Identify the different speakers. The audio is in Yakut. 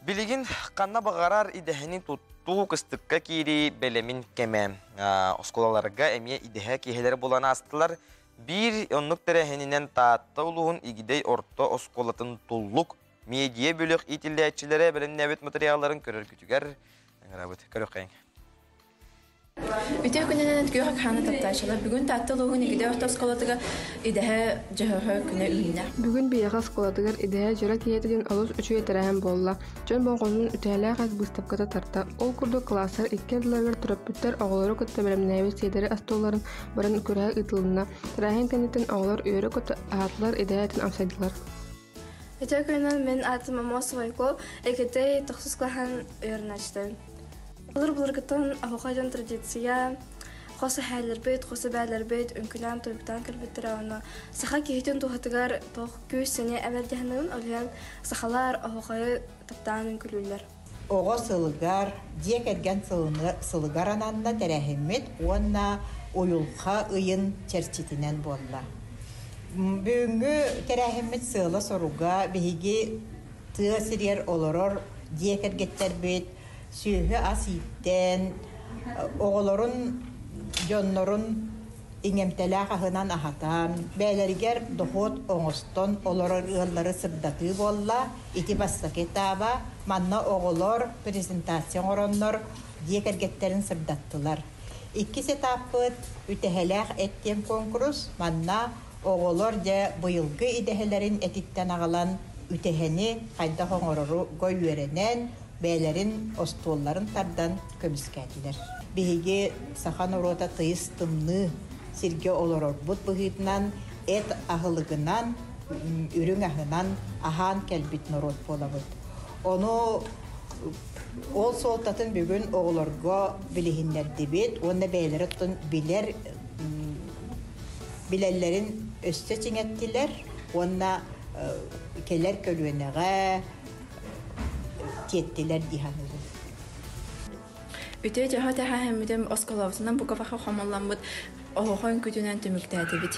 Speaker 1: Билигин ханна баҕарар идэһэни туттуу кыстыкка киирии бэлэмин кэмэ. Оскуолаларга эмиэ идэһэ киэһэлэри булан аастылар. Биир оннук тэрээһининэн Таатта улууһун Игидэй орто оскуолатын Туллук медиа бөлөх иитиллээччилэрэ бэлэмнээбит материалларын көрөргүтүгэр ыҥырабыт. Көрүөххэйиҥ.
Speaker 2: Үтүө күнүнэн күөх акааны таптааччылар бүгүн Таатта улууһун Игидэй орто оскуолатыгар идэһэ дьөһөһө күнэ үүннэ.
Speaker 3: Бүгүн биһиэхэ оскуолатыгар идэһэ дьоро киһитин олус үчүгэй тэрээһин буолла. Дьон болҕомтотун үтүөлээх ас быыстапката тарта. Ол курдук кылаастар икки ардыларыгар төрөппүттэр оҕолору кытта бэлэмнээбит сиэдэри остуолларын баран күрэһэ ыытылынна. Тэрээһин кэнниттэн оҕолор үөрэ-көтө аһаатылар, идэһэ этин амсайдылар.
Speaker 2: Үтүө күнүнэн мин аатым Амос Войко, Игидэй тохсус кылааһын үөрэнээччитин. Былыр-былыргыттан оһуохай дьон традиция, хос эһээлэрбит, хос эбээлэрбит үҥкүүлээн тойуктаан кэлбиттэрэ уонна саха киһитин туһатыгар туох күүс-сэниэ эбэр дьаһанабын, ол иһин сахалар оһуохайы таптаан үҥкүүлүүллэр.
Speaker 4: Оҕо сылыгар, дьиэ кэргэн сылыгар ананна тэрээһиммит уонна уйулҕа ыйын чэрчитинэн буолла. Бүгүҥҥү тэрээһиммит сыала-соруга биһиги тыа сиригэр олорор дьиэ кэргэттэрбит сүөһү-ас ииттэн, оҕолорун, дьоннорун иҥэмтэлээх аһынан аһатан, бэйэлэригэр дохуот оҥостон олорор ыаллары сырдатыы буолла. Ити бастакы этааба. Манна оҕолор презентация оҥороннор дьиэ кэргэттэрин сырдаттылар. Иккис этаппыт үтэһэлээх эт диэн куонкурус. Манна оҕолор дьэ быйылгы идэһэлэрин этиттэн аҕалан үтэһэни хайдах оҥорорго үөрэнэн, бэйэлэрин остуолларын тардан көмүскээтилэр. Биһиги саха норуота тыйыс тымныы сиргэ олорорбут быһыытынан эт аһылыгынан, үрүҥ аһынан аһаан кэлбит норуот буолабыт. Ону ол суолтатын бүгүн оҕолорго билиһиннэрдибит уонна бэйэлэрэ оттон билэр билэллэрин өссө чиҥэттилэр уонна кэлэр көлүөнэҕэ тиэттилэр дии саныыбын.
Speaker 2: Үтүө дьоһо тэһээһиммитин осколобутунан бука баха хомулламмыт оһохо үҥкүүтүнэн түмүктээтибит.